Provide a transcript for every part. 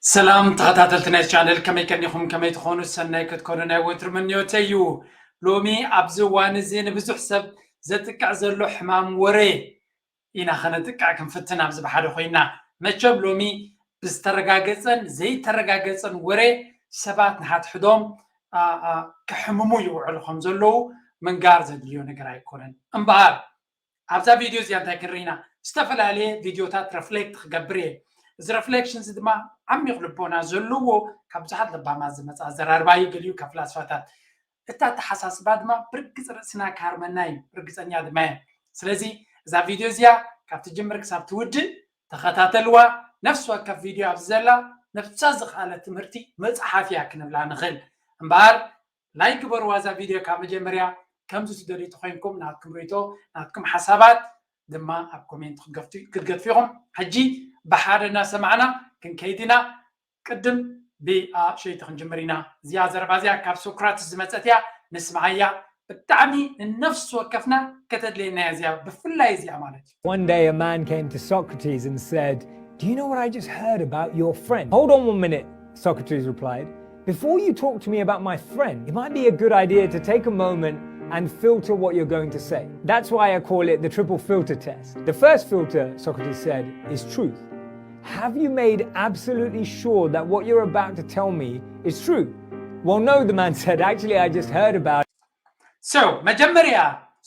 ሰላም ተኸታተልቲ ናይ ቻነል፣ ከመይ ቀኒኹም? ከመይ ትኾኑ? ሰናይ ክትኮኑ ናይ ወትሩ ምንዮተይ እዩ። ሎሚ ኣብዚ እዋን እዚ ንብዙሕ ሰብ ዘጥቅዕ ዘሎ ሕማም ወረ ኢና ከነጥቅዕ ክንፍትን ኣብዚ ብሓደ ኮይና። መቸም ሎሚ ብዝተረጋገጸን ዘይተረጋገጸን ወረ ሰባት ንሓድሕዶም፣ ኣ፣ ኣ፣ ክሕምሙ ይውዕሉ ከም ዘለዉ ምንጋር ዘድልዮ ነገር ኣይኮነን። እምበኣር ኣብዛ ቪድዮ እዚኣ እንታይ ክንርኢ ኢና? ዝተፈላለየ ቪድዮታት ረፍሌክት ክገብር እየ። እዚ ረፍሌክሽን እዚ ድማ ዓሚቕ ልቦና ዘለዎ፣ ካብ ብዙሓት ለባማት ዝመጽእ ኣዘራርባ እዩ፣ ገሊኡ ካብ ፍላስፋታት። እቲ ኣተሓሳስባ ድማ ብርግጽ ርእስና ክሃርመና እዩ፣ ርግጸኛ ድማ እየ። ስለዚ እዛ ቪድዮ እዚኣ ካብ ትጅምር ክሳብ ትውድእ ተኸታተልዋ። ነፍሲ ወከፍ ቪድዮ ኣብዚ ዘላ ነብሳ ዝኸኣለ ትምህርቲ መጽሓፍ እያ ክንብላ ንኽእል። እምበኣር ላይክ ግበርዋ እዛ ቪድዮ ካብ መጀመርያ። ከምዚ ትደልዩ ተኾይንኩም ናትኩም ርእይቶ፣ ናትኩም ሓሳባት ድማ ኣብ ኮሜንት ክትገፍቱ፣ ክትገድፉ ኢኹም። ሕጂ ብሓደ እናሰማዕና ክንከይድ ኢና። ቅድም ብኣ ሸይቲ ክንጅምር ኢና። እዚኣ ዘረባ እዚኣ ካብ ሶክራትስ ዝመጸት እያ። ንስምዓያ። ብጣዕሚ ንነፍሲ ወከፍና ከተድልየና እያ እዚኣ፣ ብፍላይ እዚኣ ማለት እዩ። One day a man came to Socrates and said, "Do you know what I just heard about your friend?" "Hold on one minute," Socrates replied. "Before you talk to me about my friend, it might be a good idea to take a moment and filter what you're going to say. That's why I call it the triple filter test. The first filter," Socrates said, "is truth. Have you made absolutely sure that what you're about to tell me is true?" "Well, no," the man said. "Actually, I just heard about it." So መጀመርያ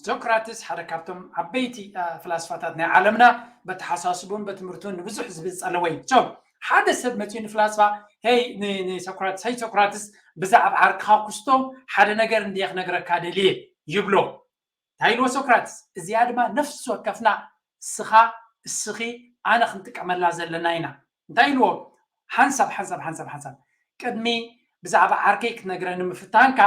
ሶክራትስ ሓደ ካብቶም ዓበይቲ፣ አ፣ ፍላስፋታት ናይ ዓለምና፣ በተሓሳስቡን በትምህርቱን ንብዙሕ ህዝቢ ዝጸለወ እዩ። So ሓደ ሰብ መጺኡ ንፍላስፋ፣ "ሄይ፣ ን-፣ ንሶክራትስ፣ ሄይ ሶክራትስ፣ ብዛዕባ ዓርክኻ ኩስቶ ሓደ ነገር እንድየ ክነግረካ ደልየ" ይብሎ። እንታይ ኢልዎ ሶክራትስ? እዚኣ ድማ ነፍሲ ወከፍና፣ እስኻ፣ እስኺ፣ ኣነ ክንጥቀመላ ዘለና ኢና። እንታይ ኢልዎ? ሓንሳብ ሓንሳብ ሓንሳብ ሓንሳብ፣ ቅድሚ ብዛዕባ ዓርከይ ክትነግረኒ ምፍታንካ፣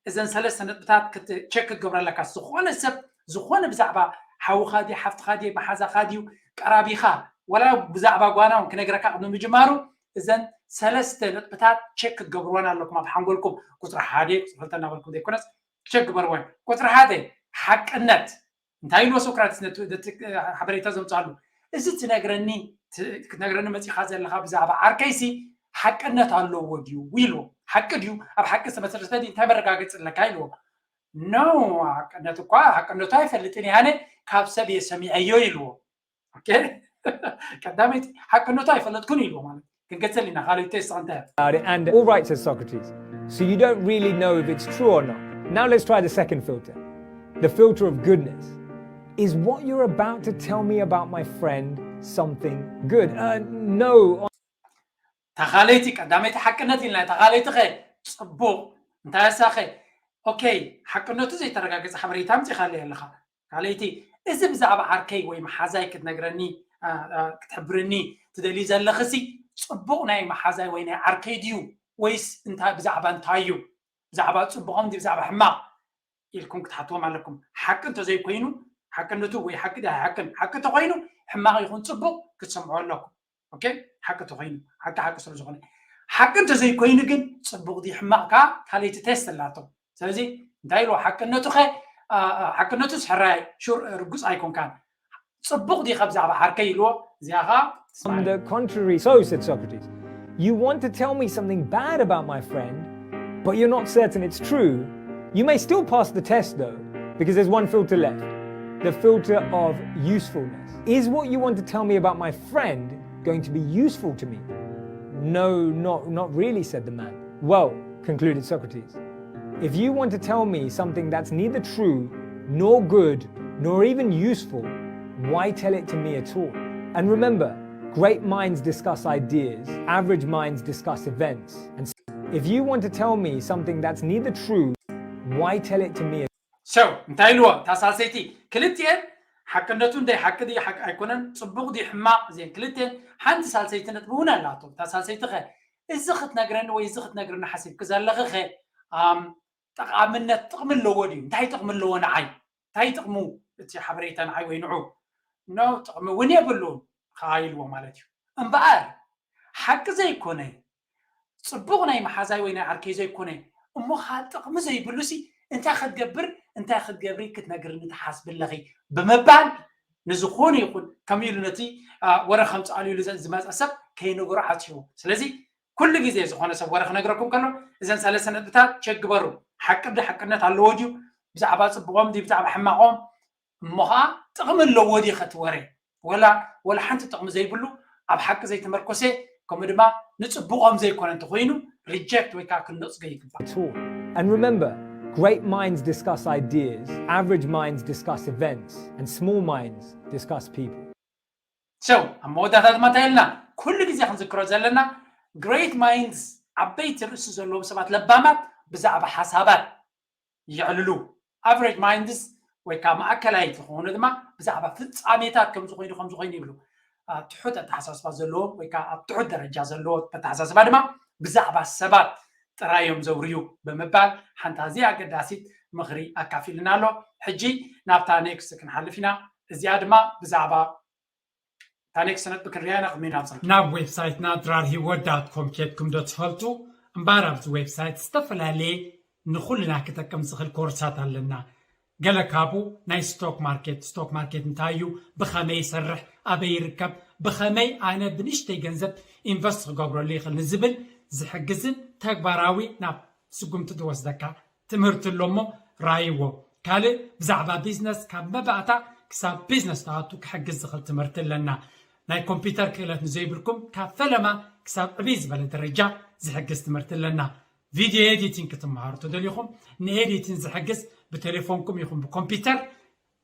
እዘን ሰለስተ ነጥብታት ክት-፣ ቸክ ክትገብሮ ኣለካ። ዝኾነ ሰብ፣ ዝኾነ ብዛዕባ ሓውኻ ድዩ፣ ሓፍትኻ ድዩ፣ መሓዛኻ ድዩ፣ ቀራቢኻ፣ ወላ ብዛዕባ ጓና እውን ክነግረካ ቅድሚ ምጅማሩ፣ እዘን ሰለስተ ነጥብታት ቸክ ክትገብርወን ኣለኩም ኣብ ሓንጎልኩም። ቁፅሪ ሓደ፣ ቁፅሪ ክልተ እናበልኩም ዘይኮነስ፣ ቸክ ግበርወን። ቁፅሪ ሓደ፣ ሓቅነት። እንታይ ኢልዎ ሶክራትስ ነቲ፣ ነቲ ሓበሬታ ዘምፅኣሉ? "እዚ ትነግረኒ፣ ት-፣ ክትነግረኒ መፂኻ ዘለኻ ብዛዕባ ዓርከይሲ ሓቅነት ኣለዎ ድዩ?" ኢልዎ። "ሓቂ ድዩ? ኣብ ሓቂ ዝተመሰረተ ድዩ? እንታይ መረጋገፂ ኣለካ?" ኢልዎ። "ኖ፣ ሓቅነት እኳ፣ ሓቅነቱ ኣይፈልጥን እየ፣ ኣነ ካብ ሰብ እየ ሰሚዐዮ" ኢልዎ። ኦኬ? ቀዳመይቲ፣ "ሓቅነቱ ኣይፈለጥኩን" ኢልዎ። ማለት ክንገጸል ኢና፣ ካልኦት ተስፋ እንታይ እያ? About it, and "All right," says Socrates. "So you don't really know if it's true or not. Now let's try the second filter. The filter of goodness. Is what you're about to tell me about my friend something good?" "Uh, no." ተኻለይቲ፣ ቀዳመይቲ ሓቅነት ኢልና፣ ተኻለይቲ ኸ ጽቡቕ፣ እንታይ ኣሳኸ? ኦኬ፣ ሓቅነቱ ዘይተረጋገጸ ሓበሬታ ኣምጺኻለይ ኣለኻ። ካልኣይቲ፣ እዚ ብዛዕባ ዓርከይ ወይ መሓዛይ ክትነግረኒ፣ አ፣ አ፣ ክትሕብርኒ ትደልዩ ዘለኽሲ፣ ጽቡቕ ናይ መሓዛይ ወይ ናይ ዓርከይ ድዩ? ወይስ እንታይ፣ ብዛዕባ እንታይ እዩ? ብዛዕባ ጽቡቖም ድዩ ብዛዕባ ሕማቕ? ኢልኩም ክትሓትዎም ኣለኩም። ሓቂ እንተዘይኮይኑ፣ ሓቅነቱ ወይ ሓቂ ድዩ ኣይሓቅን፣ ሓቂ እንተኾይኑ፣ ሕማቕ ይኹን ጽቡቕ ክትሰምዑ ኣለኩም። ኦኬ? ሓቂ እንተኾይኑ፣ ሓቂ ሓቂ ስለ ዝኾነ። ሓቂ እንተዘይኮይኑ ግን፣ ጽቡቕ ድዩ ሕማቕ ከኣ ካልኣይቲ ቴስት ኣላቶ። ስለዚ እንታይ ኢልዎ? ሓቅነቱ ኸ፣ አ፣ አ፣ ሓቅነቱስ ሕራይ ሹር ርጉጽ ኣይኮንካን። ጽቡቕ ድዩ ካብ ብዛዕባ ዓርከይ ኢልዎ? እዚኣ ኸኣ ትስማዕ። On the contrary, "So," said Socrates, "you want to tell me something bad about my friend, but you're not certain it's true. You may still pass the test, though, because there's one filter left. The filter of usefulness. Is what you want to tell me about my friend going to be useful to me?" "No, not, not really," said the man. "Well," concluded Socrates, "if you want to tell me something that's neither true, nor good, nor even useful, why tell it to me at all? And remember, great minds discuss ideas, average minds discuss events. And s-, if you want to tell me something that's neither true, why tell it to me at all?" So እንታይ ኢልዎ? እታ ሳልሰይቲ፣ ክልቲኤን ሓቅነቱ እንደ ሓቂ ድዩ ሓቂ ኣይኮነን፣ ጽቡቕ ድዩ ሕማቕ፣ እዚአን ክልቲኤን። ሓንቲ ሳልሰይቲ ነጥቢ እውን ኣላቶ። እታ ሳልሰይቲ ኸ፣ እዚ ክትነግረኒ ወይ እዚ ክትነግርኒ ሓሲብኪ ዘለኺ ኸ፣ ኣም፣ ጠቓምነት፣ ጥቕሚ ኣለዎ ድዩ? እንታይ ጥቕሚ ኣለዎ ንዓይ? እንታይ ጥቕሙ እቲ ሓበሬታ ንዓይ ወይ ንዑ? ኖ፣ ጥቕሚ እውን የብሉን ኸዓ ኢልዎ ማለት እዩ። እምበኣር ሓቂ ዘይኮነ፣ ጽቡቕ ናይ መሓዛይ ወይ ናይ ዓርከይ ዘይኮነ፣ እሞ ኸዓ ጥቕሚ ዘይብሉሲ እንታይ ክትገብር፣ እንታይ ክትገብሪ ክትነግርኒ ትሓስቢ ኣለኺ ብምባል፣ ንዝኾነ ይኹን ከምኡ ኢሉ ነቲ፣ አ፣ ወረ ከምጽኣሉ ኢሉ ዘ-፣ ዝመጸ ሰብ ከይነገሮ ዓጽይዎ። ስለዚ ኩሉ ግዜ ዝኾነ ሰብ ወረ ክነግረኩም ከሎ እዘን ሰለስተ ነጥብታት ቸክ ግበሩ። ሓቂ ዲ ሓቅነት ኣለዎ ድዩ? ብዛዕባ ፅቡቆም ድዩ ብዛዕባ ሕማቆም? እሞ ከዓ ጥቕሚ ኣለዎ ድዩ ከቲ ወረ? ወላ ወላ ሓንቲ ጥቕሚ ዘይብሉ ኣብ ሓቂ ዘይተመርኮሰ ከምኡ ድማ ንፅቡቆም ዘይኮነ እንተኮይኑ ሪጀክት ወይ ከዓ ክንነፅጎ ይግባእ። And remember, great minds discuss ideas, average minds discuss events, and small minds discuss people. So ኣብ መወዳእታ ድማ እንታይ ኢልና ኩሉ ግዜ ክንዝክሮ ዘለና great minds ዓበይቲ ርእሲ ዘለዎም ሰባት ለባማት ብዛዕባ ሓሳባት የዕልሉ። Average minds ወይ ከዓ ማእከላይ ዝኾኑ ድማ ብዛዕባ ፍፃሜታት ከምዚ ኮይኑ ከምዚ ኮይኑ ይብሉ። ትሑት ኣተሓሳስባ ዘለዎ ወይ ከዓ ኣብ ትሑት ደረጃ ዘለዎ ኣተሓሳስባ ድማ ብዛዕባ ሰባት ጥራይ እዮም ዘውርዩ ብምባል ሓንቲ ኣዝያ ኣገዳሲት ምኽሪ ኣካፊልና ኣሎ። ሕጂ ናብታ ኔክስት ክንሓልፍ ኢና። እዚኣ ድማ ብዛዕባ እታ ኔክስት ነጥቢ ክንሪኣ ኢና ቅድሚ ናብዛ። ናብ ዌብሳይትና ድራር ሂወት ዳት ኮም ኬድኩም ዶ ትፈልጡ? እምበኣር ኣብዚ ዌብሳይት ዝተፈላለየ ንኹልና ክጠቅም ዝኽእል ኮርሳት ኣለና። ገለ ካብኡ ናይ ስቶክ ማርኬት፣ ስቶክ ማርኬት እንታይ እዩ፣ ብኸመይ ይሰርሕ፣ ኣበይ ይርከብ፣ ብኸመይ ኣነ ብንእሽተይ ገንዘብ ኢንቨስት ክገብረሉ ይኽእል ንዝብል ዝሕግዝን ተግባራዊ ናብ ስጉምቲ ዝወስደካ ትምህርቲ ኣሎ እሞ ራይዎ። ካልእ ብዛዕባ ቢዝነስ ካብ መባእታ ክሳብ ቢዝነስ ትኣቱ ክሕግዝ ዝኽእል ትምህርቲ ኣለና። ናይ ኮምፒውተር ክእለት ንዘይብልኩም ካብ ፈለማ ክሳብ ዕብይ ዝበለ ደረጃ ዝሕግዝ ትምህርቲ ኣለና። ቪድዮ ኤዲቲንግ ክትመሃሩ ተደሊኹም ንኤዲቲንግ ዝሕግዝ ብቴሌፎንኩም ይኹን ብኮምፒውተር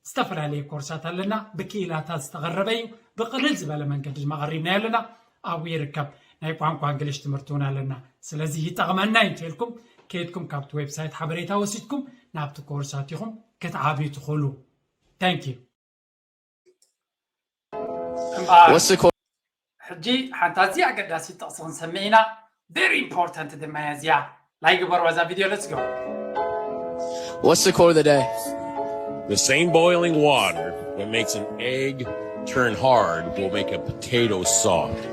ዝተፈላለየ ኮርሳት ኣለና። ብክኢላታት ዝተቐረበ እዩ። ብቕልል ዝበለ መንገዲ ድማ ቀሪብናዮ ኣለና። ኣብኡ ይርከብ። ናይ ቋንቋ እንግሊሽ ትምህርቲ እውን ኣለና። ስለዚ ይጠቕመና እዩ እንተልኩም ከይድኩም ካብቲ ዌብሳይት ሓበሬታ ወሲድኩም ናብቲ ኮርሳት ኢኹም ክትዓብዩ ትኽእሉ። Thank you። What's the call? ሕጂ ሓንቲ ኣዝያ ኣገዳሲት ጥቕሲ ክንሰምዕ ኢና። Very important ድማ እያ እዚኣ። ላይክ ግበሩ በዛ ቪድዮ። Let's go። What's the quote of the day? The same boiling water that makes an egg turn hard will make a potato soft.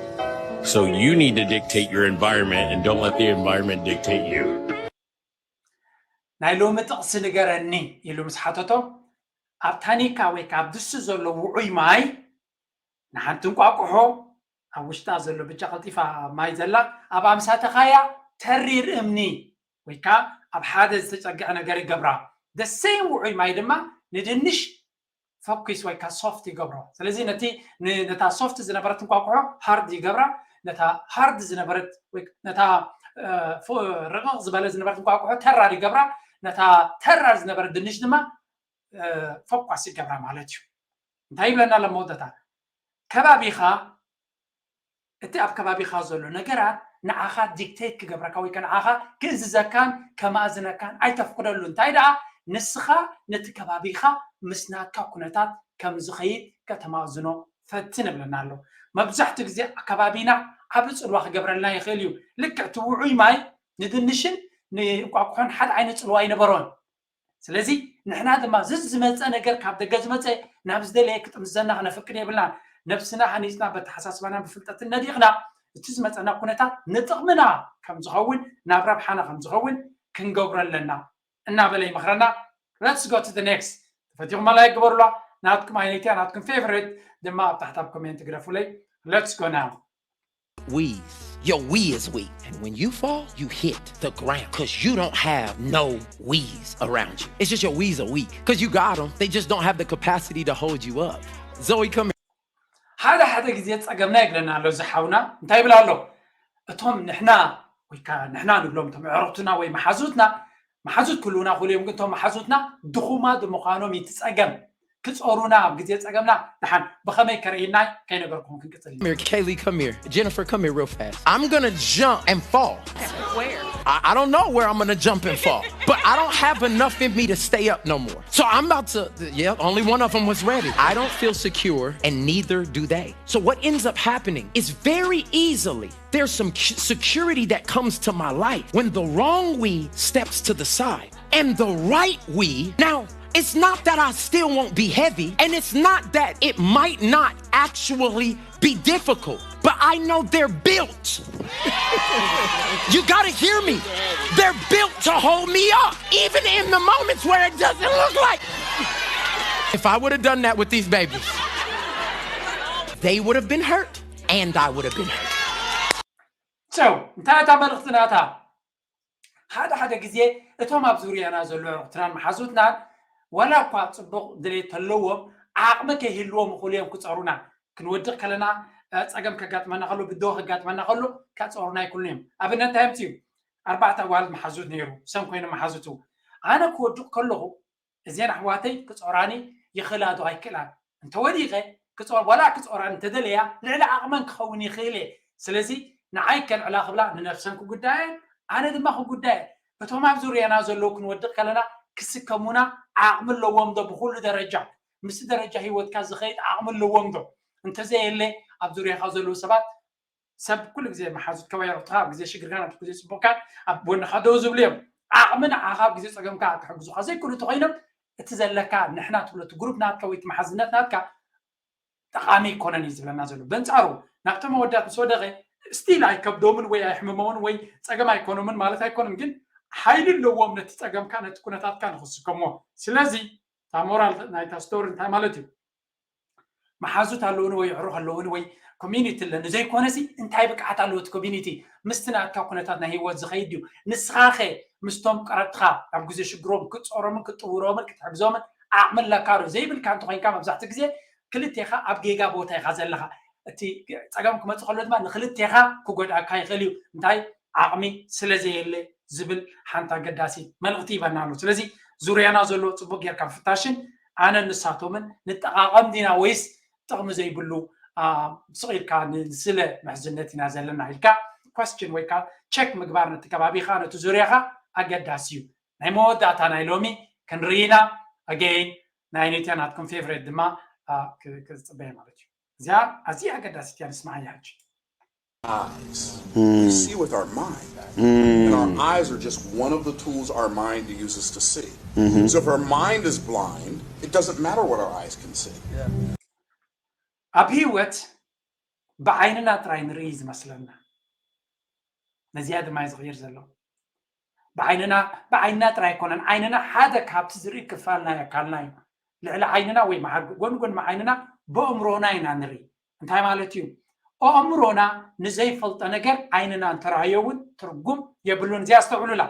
So you need to dictate your environment and don't let the environment dictate you. ናይ ሎሚ ጥቕሲ ንገረኒ ኢሉ ምስ ሓተቶ ኣብ ታኒካ ወይ ካብ ድስቲ ዘሎ ውዑይ ማይ ንሓንቲ እንቋቁሖ ኣብ ውሽጣ ዘሎ ብጫ ቀልጢፋ ማይ ዘላ ኣብ ኣምሳተኻያ ተሪር እምኒ ወይ ከዓ ኣብ ሓደ ዝተጨግዐ ነገር ይገብራ። The same ውዑይ ማይ ድማ ንድንሽ ፈኩስ ወይ ከዓ ሶፍት ይገብሮ። ስለዚ ነቲ ነታ ሶፍት ዝነበረት እንቋቁሖ ሃርድ ይገብራ፣ ነታ ሃርድ ዝነበረት ነታ ርቕቕ ዝበለ ዝነበረት እንቋቁሖ ተራር ይገብራ፣ ነታ ተራር ዝነበረት ድንሽ ድማ ፈኳስ ይገብራ ማለት እዩ። እንታይ ይብለና ኣሎ መወዳእታ? ከባቢኻ እቲ ኣብ ከባቢኻ ዘሎ ነገራት ንዓኻ ዲክቴት ክገብረካ ወይ ከ ንዓኻ ክእዝዘካን ከማእዝነካን ኣይተፍቅደሉ። እንታይ ደኣ ንስኻ ነቲ ከባቢኻ ምስ ናትካ ኩነታት ከም ዝኸይድ ከተማእዝኖ ፈትን እብለና ኣሎ። መብዛሕትኡ ግዜ ከባቢና ዓቢ ጽልዋ ክገብረልና ይኽእል እዩ። ልክዕ እቲ ውዑይ ማይ ንድንሽን ንእንቋቁሖን ሓደ ዓይነት ጽልዋ ኣይነበሮን። ስለዚ ንሕና ድማ ዝዝመፀ ነገር ካብ ደገ ዝመፀ ናብ ዝደለየ ክጥምዘና ክነፍቅድ የብልናን። ነብስና ሃኒፅና በተሓሳስባና ብፍልጠትን ነዲቕና እቲ ዝመፀና ኩነታት ንጥቕምና ከም ዝኸውን ናብ ረብሓና ከም ዝኸውን ክንገብሮ ኣለና እናበለ ይመኽረና። Let's go to the next። ተፈቲኹም ላይክ ግበሩላ። ናትኩም ዓይነይትያ ናትኩም ፌቨሬት ድማ ኣብ ታሕቲ ኣብ ኮሜንት ግደፉለይ። Let's go now። Wheeze. Your wee is weak. And when you fall, you hit the ground. Because you don't have no wheeze around you. It's just your wheeze are weak. Because you got them. They just don't have the capacity to hold you up. Zoe, come here. ሓደ ሓደ ግዜ ጸገምና ይብለና ኣሎ እዚ ሓውና። እንታይ ይብል ኣሎ? እቶም ንሕና ወይ ከዓ ንሕና ንብሎም እቶም ኣዕሩኽትና ወይ መሓዙትና መሓዙት ክህልውና ክእሉ እዮም፣ ግን እቶም መሓዙትና ድኹማት ብምዃኖም እዩ እቲ ጸገም። ክጾሩና ኣብ ግዜ ጸገምና ደሓን ብኸመይ ከርእይናይ ከይነገርኩም ክንቅጽል ኢና። Come here, Kaylee, come here. Jennifer, come here real fast. I'm gonna jump and fall. Where? I, I don't know where I'm gonna jump and fall. But I don't have enough in me to stay up no more. So I'm about to, yeah, only one of them was ready. I don't feel secure, and neither do they. So what ends up happening is very easily there's some cu- security that comes to my life when the wrong wee steps to the side and the right wee. Now, it's not that I still won't be heavy, and it's not that it might not actually be difficult, but I know they're built. You gotta hear me. They're built to hold me up, even in the moments where it doesn't look like. If I would have done that with these babies, they would have been hurt, and I would have been hurt. ጨው እንታይ እታ መልእኽቲ ናታ? ሓደ ሓደ ግዜ እቶም ኣብ ዙርያና ዘሎ ኣዕሩኽትናን መሓዙትናን ዋላ እኳ ጽቡቕ ድሌት ተለዎም ዓቕሚ ከይህልዎም ይኽእሉ እዮም ክጸሩና። ክንወድቕ ከለና ጸገም ከጋጥመና ከሎ ብድሆ ከጋጥመና ከሎ ከጸሩና ኣይክእሉን እዮም። ኣብነት እንታይ የምጽኡ? ኣርባዕተ ኣዋልድ መሓዙት ነይሩ፣ ሰም ኮይኖም መሓዙቱ። ኣነ ክወድቕ ከለኹ እዘን ኣሕዋተይ ክጾራኒ ይኽእላ ዶ ኣይክእላን? እንተወዲቐ ክጾር ዋላ ክጾራኒ እንተደለያ ልዕሊ ዓቕመን ክኸውን ይኽእል እየ። ስለዚ ንዓይ ከልዕላ ክብላ ንነብሰን ክጉዳየን ኣነ ድማ ክጉዳየ። እቶም ኣብ ዙርያና ዘለዉ ክንወድቕ ከለና ክስከሙና ዓቕሚ ኣለዎም ዶ? ብኹሉ ደረጃ ምስቲ ደረጃ ህይወትካ ዝኸይድ ዓቕሚ ኣለዎም ዶ? እንተዘየለ ኣብ ዙርያኻ ዘለዉ ሰባት ሰብ ኩሉ ግዜ መሓዙትካ ወይ ኣዕሩኽትኻ ኣብ ግዜ ሽግርካ ናብቲ ግዜ ጽቡቕካ ኣብ ጎንኻ ደው ዝብሉ እዮም። ዓቕሚ ንዓኻ ኣብ ግዜ ጸገምካ ክሕግዙኻ ዘይክእሉ እንተኾይኖም እቲ ዘለካ ንሕና ትብሎ እቲ ግሩፕ ናትካ ወይ እቲ መሓዝነት ናትካ ጠቓሚ ኣይኮነን እዩ ዝብለና ዘሎ። በንጻሩ ናብቶም ኣወዳት ምስ ወደቐ ስቲል ኣይከብዶምን ወይ ኣይሕምሞምን ወይ ጸገም ኣይኮኖምን ማለት ኣይኮነን፣ ግን ሓይሊ ኣለዎም ነቲ ጸገምካ ነቲ ኩነታትካ ንኽስከምዎ። ስለዚ እታ ሞራል ናይታ ስቶሪ እንታይ ማለት እዩ? መሓዙት ኣለውኒ ወይ ኣዕሩኽ ኣለውኒ ወይ ኮሚኒቲ ኣለኒ ዘይኮነሲ እንታይ ብቅዓት ኣለዎ እቲ ኮሚኒቲ ምስቲ ናትካ ኩነታት ናይ ህይወት ዝኸይድ ድዩ? ንስኻኸ ምስቶም ቀረብትኻ ኣብ ግዜ ሽግሮም ክትጾሮምን ክትጥውሮምን ክትሕግዞምን ዓቕሚ ኣለካ ዶ ዘይብልካ እንተኾይንካ መብዛሕትኡ ግዜ ክልቴኻ ኣብ ጌጋ ቦታ ኢኻ ዘለኻ። እቲ ጸገም ክመጽእ ከሎ ድማ ንክልቴኻ ክጎድኣካ ይኽእል እዩ። እንታይ ዓቕሚ ስለ ዘየለ ዝብል ሓንቲ ኣገዳሲ መልእኽቲ ይበና ኣሎ። ስለዚ ዙርያና ዘሎ ጽቡቕ ጌርካ ምፍታሽን ኣነን ንሳቶምን ንጠቓቐም ዲና ወይስ ጥቕሚ ዘይብሉ ስቕ ኢልካ ንስለ ምሕዝነት ኢና ዘለና ኢልካ ኮስችን ወይ ከዓ ቸክ ምግባር ነቲ ከባቢኻ ነቲ ዙርያኻ ኣገዳሲ እዩ። ናይ መወዳእታ ናይ ሎሚ ክንርኢና ኣገይን ናይ ኒትያ ናትኩም ፌቨሬት ድማ ክፅበየ ማለት እዩ። እዚኣ ኣዝያ ኣገዳሲት እያ፣ ንስማዓያ ሕጂ። Eyes. We see with our mind. And our eyes are just one of the tools our mind uses to see. So if our mind is blind, it doesn't matter what our eyes can see. ኣብ ህይወት ብዓይንና ጥራይ ንርኢ ዝመስለና። ነዚኣ ድማ እዩ ዝቕይር ዘሎ። ብዓይንና ብዓይንና ጥራይ ኣይኮነን፣ ዓይንና ሓደ ካብቲ ዝርኢ ክፋል ናይ ኣካልና እዩ። ልዕሊ ዓይንና ወይ መዓር ጎን ጎን ዓይንና ብኣእምሮና ኢና ንርኢ። እንታይ ማለት እዩ? ኣእምሮና ንዘይፈልጦ ነገር ዓይንና እንተረኣዮ እውን ትርጉም የብሉን። እዚኣ ኣስተውዕሉላ።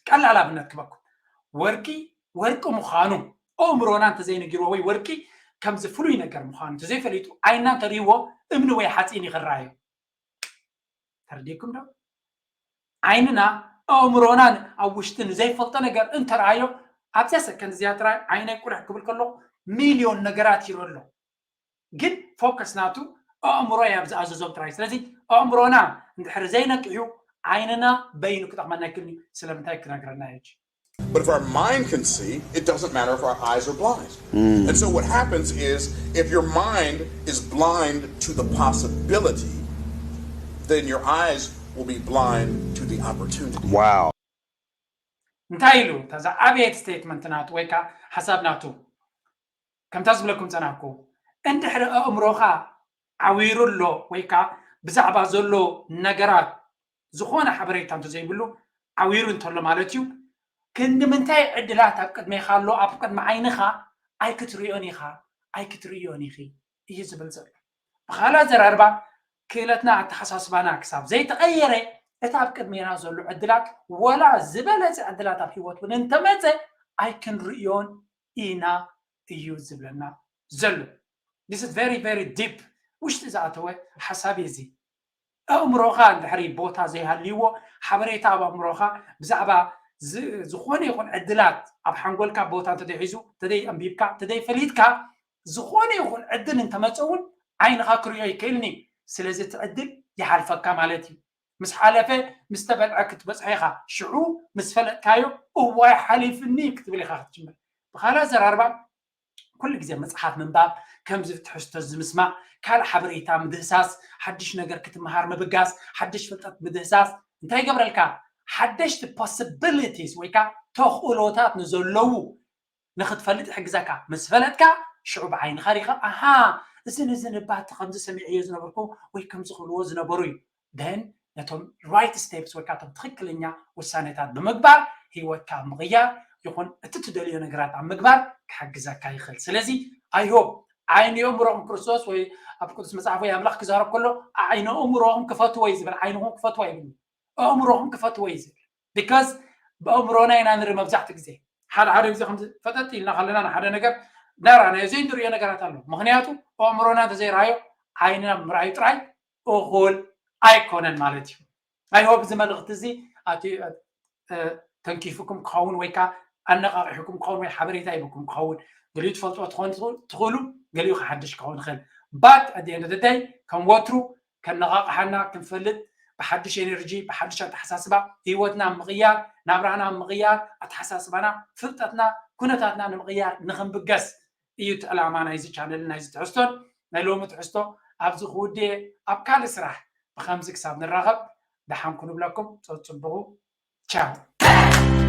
ቀላል ኣብነት ክበኩም፣ ወርቂ ወርቂ ምዃኑ ኣእምሮና እንተዘይነጊርዎ ወይ ወርቂ ከምዚ ፍሉይ ነገር ምዃኑ እንተዘይፈሊጡ ዓይንና እንተርእይዎ እምኒ ወይ ሓፂን እዩ ክረኣዮ። ተረዲእኩም ዶ? ዓይንና ኣእምሮናን ኣብ ውሽጢ ንዘይፈልጦ ነገር እንተረኣዮ ኣብዚኣ ሰከንድ እዚኣ ጥራይ ዓይነይ ቁልሕ ክብል ከለኹ ሚልዮን ነገራት ይርኢ ኣሎ። ግን ፎከስ ናቱ ኣእምሮ እያ ኣብ ዝኣዘዞም ጥራይ። ስለዚ ኣእምሮና እንድሕር ዘይነቅሑ ዓይንና በይኑ ክጠቕመና ኣይክእልን እዩ። ስለምንታይ ክነግረና እዩ። But if our mind can see, it doesn't matter if our eyes are blind. And so what happens is if your mind is blind to the possibility, then your eyes will be blind to the opportunity. Wow. እንታይ ኢሉ ተዛ ዓብየት ስቴትመንት ናቱ ወይ ከዓ ሓሳብ ናቱ ከምታ ዝብለኩም ፀናኩ እንድሕሪ ኣእምሮኻ ዓዊሩ ኣሎ ወይ ከዓ ብዛዕባ ዘሎ ነገራት ዝኾነ ሓበሬታ እንተዘይብሉ ዓዊሩ እንተሎ ማለት እዩ። ክንዲ ምንታይ ዕድላት ኣብ ቅድሜኻ ኣሎ ኣብ ቅድሚ ዓይንኻ ኣይክትሪዮን ኢኻ ኣይክትርእዮን ኢኺ እዩ ዝብል ዘሎ። ብኻልእ ኣዘራርባ ክእለትና ኣተሓሳስባና ክሳብ ዘይተቐየረ እቲ ኣብ ቅድሜና ዘሎ ዕድላት ወላ ዝበለፀ ዕድላት ኣብ ህይወት እውን እንተመፀ ኣይክንርእዮን ኢና እዩ ዝብለና ዘሎ። This is very very deep ውሽጢ ዝኣተወ ሓሳብ እዩ እዚ። ኣእምሮኻ እንድሕሪ ቦታ ዘይሃልይዎ ሓበሬታ ኣብ ኣእምሮኻ ብዛዕባ ዝኾነ ይኹን ዕድላት ኣብ ሓንጎልካ ቦታ እንተደይሒዙ እንተደይ ኣንቢብካ እንተደይ ፈሊጥካ ዝኾነ ይኹን ዕድል እንተመፀ እውን ዓይንኻ ክርእዮ ይክእልኒ። ስለዚ እቲ ዕድል ይሓልፈካ ማለት እዩ። ምስ ሓለፈ ምስ ተበልዐ ክትበፅሖ ኢኻ። ሽዑ ምስ ፈለጥካዮ እዋይ ሓሊፍኒ ክትብል ኢኻ ክትጅምር። ብካልእ ኣዘራርባ ኩሉ ግዜ መፅሓፍ ምንባብ፣ ከምዚ ትሕዝቶ እዚ ምስማዕ፣ ካልእ ሓበሬታ ምድህሳስ፣ ሓድሽ ነገር ክትመሃር ምብጋስ፣ ሓድሽ ፍልጠት ምድህሳስ እንታይ ይገብረልካ? ሓደሽቲ possibilities ወይ ከዓ ተኽእሎታት ንዘለዉ ንክትፈልጥ ይሕግዘካ። ምስ ፈለጥካ ሽዑ ብዓይንኻ ሪኢኻ ኣሃ እዝን እዝን እባቲ ከምዚ ሰሚዐዮ ዝነበርኩ ወይ ከምዚ ክብልዎ ዝነበሩ እዩ። then ነቶም right steps ወይ ከዓ ቶም ትኽክለኛ ውሳኔታት ብምግባር ህይወትካ ምቕያር ይኹን እቲ ትደልዮ ነገራት ኣብ ምግባር ክሕግዘካ ይኽእል። ስለዚ I hope ዓይኒ ኣእምሮኹም ክርስቶስ ወይ ኣብ ቅዱስ መጽሓፍ ወይ ኣምላኽ ክዛረብ ከሎ ዓይኒ ኣእምሮኹም ክፈትዎ እዩ ዝብል። ዓይንኹም ክፈትዎ ኣይብልን። ኣእምሮኹም ክፈትዎ እዩ ዝብል። Because ብኣእምሮና ኢና ንርኢ መብዛሕትኡ ግዜ። ሓደ ሓደ ግዜ ከም ፈጠጥ ኢልና ከለና ንሓደ ነገር እናረኣናዮ ዘይንርእዮ ነገራት ኣሎ። ምኽንያቱ ኣእምሮና እንተዘይረኣዮ ዓይንና ምርኣዩ ጥራይ እኹል ኣይኮነን ማለት እዩ። I hope እዚ መልእኽቲ እዚ ኣትዩ ተንኪፉኩም ክኸውን ወይ ከዓ ኣነቓቒሕኩም ክኸውን ወይ ሓበሬታ ሂብኩም ክኸውን። ገሊኡ ትፈልጥዎ ትኾኑ ትኽእሉ፣ ገሊኡ ሓድሽ ክኸውን ይኽእል። But at the end of the day ከም ወትሩ ከነቓቕሓና ክንፈልጥ ብሓድሽ ኤነርጂ ብሓድሽ ኣተሓሳስባ ህይወትና ምቕያር፣ ናብራና ምቕያር፣ ኣተሓሳስባና፣ ፍልጠትና፣ ኩነታትና ንምቕያር ንኽንብገስ እዩ እቲ ዕላማ ናይዚ ቻነል ናይዚ ትሕዝቶን ናይ ሎሚ ትሕዝቶ ኣብዚ ክውድእ ኣብ ካልእ ስራሕ ብከምዚ ክሳብ ንራኸብ ደሓን ኩኑ ብለኩም። ጸጽብቑ። ቻው።